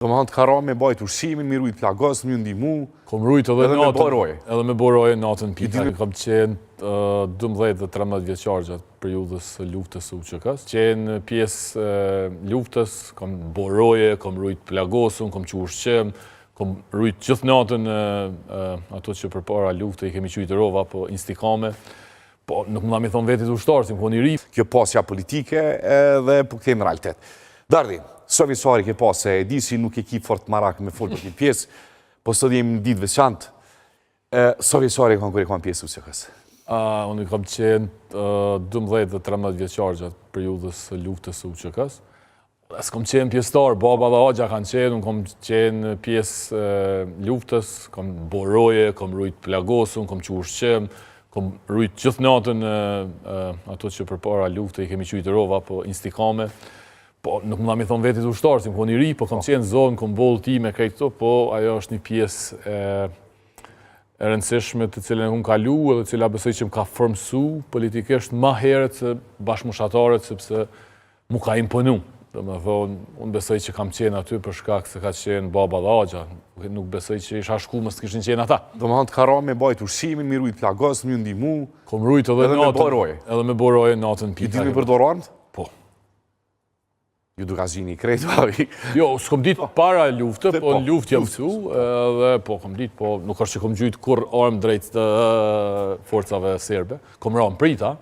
Domethanë të ka ra me bajt ushqimin, mi rujt plagos, mi ndihmu. Kom rujt edhe Edhe me natën. bo roje. Edhe me bo roje natën pika. Kam qenë 12 dhe 13 vjeçar gjatë periudhës së luftës së UÇK-s. Qenë pjesë e luftës, kom bo roje, kom rujt plagosun, kom çu ushqim, kom rujt gjithë natën ato që përpara lufte i kemi qujtë rova, po instikame. Po, nuk më dha mi thonë vetit ushtar, si më konë i ri. Kjo pasja politike edhe po kthehemi në realitet. Dardi, sa vjeçari ke pas, se e di si nuk e ki fort marak me fol për këtë pjesë, po sot jemi në ditë veçantë. Sa vjeçari kanë kur e kanë pjesë UÇK-s? Unë kam qenë 12 dhe 13 vjeçar gjatë periudhës së luftës së UÇK-s. S'kom qenë pjesëtar, baba dhe axha kanë qenë, unë kom qenë pjesë e luftës, kom bo roje, kom rujt plagosun, kom çu ushqim, kom rujt gjithë natën ato që përpara lufte i kemi qujtë rova, po instikame. Po nuk më dha mi thonë vetit ushtar, si më konë i ri, po kom qenë zonë, kom bo udhëtime krejt këto, po ajo është një pjesë e e rëndësishme të cilën e kom kalu edhe cila besoj që më ka formësu politikisht ma herët se bashkëmoshatarët, sepse mu ka imponu. Do me thonë, unë besoj që kam qenë aty për shkak se ka qenë baba dhe axha. Nuk besoj që isha shku mos të kishin qenë ata. Do me thonë të ka ra me bajt ushqimin, mi rujt plagos, mi ndihmu. Kom rujt edhe, edhe me natën. bo roje. Edhe me bo roje natën I pika. di mi përdor armët? Po. Ju Dukagjini krejt, babi. Jo, s'kom dit para lufte, po Po, në luftë jam mësu, edhe po, kom dit, po nuk është që kom gjujt kurr armë drejt të forcave serbe. Kom ra në prita,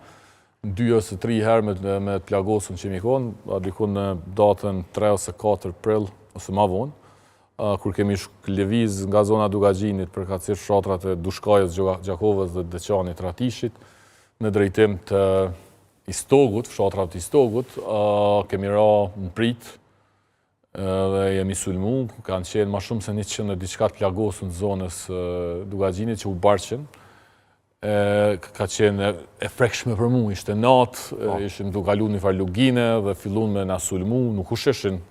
dy ose tri herë me të plagosun që mi konë, a dikun në datën 3 ose 4 prill, ose ma vonë, kur kemi lëviz nga zona Dukagjinit, përkatësisht fshatrat e Dushkajës, Gjakovës dhe Deçanit, Ratishit, në drejtim të Istogut, fshatrave të Istogut, kemi ra në prit dhe jemi sulmu, kanë qenë ma shumë se 100 e diçka të plagosun të zonës Dukagjinit që u barqen. Ka qenë e frikshme për mu, ishte natë, ishim tu kalu një farë lugine dhe fillun me na sulmu, nuk u shishin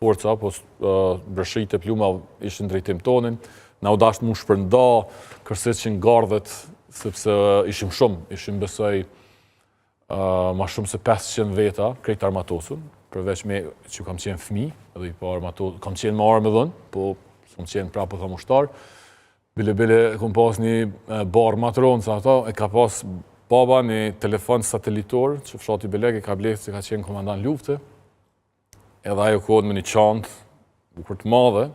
forca, po breshëritë e pluma ishin drejtim tonin, na u dasht mu shpërnda, kërsiqin gardhet, sepse ishim shumë, ishim besoj ma shumë se 500 veta, krejt armatosun, përveç me që kam qenë fëmi, edhe i pa armatos, kam qenë me armë dhënë, po s'kam qenë prapë po tham ushtar. Bile bile kom pas një barrë ma të ronë se ato, e ka pas baba një telefon satelitor që fshati Beleg e ka ble se ka qenë komandant lufte. Edhe ajo kohë me një çantë bukur të madhe,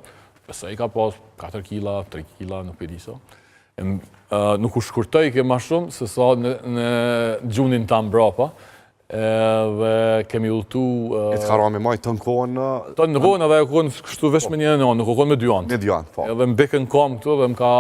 besoj i ka pas 4 kila, 3 kila, nuk e di sa. E, nuk u shkurtoj ke ma shumë se sa në gjunin tam brapa. Edhe kemi udhëtu... E të ka ra me majtë të në kohën në... Të në kohën edhe ajo kohën kështu veç me një anë, nuk u kohën me dy anë. Me dy anë, po. Edhe më bekën kam këtu dhe më ka...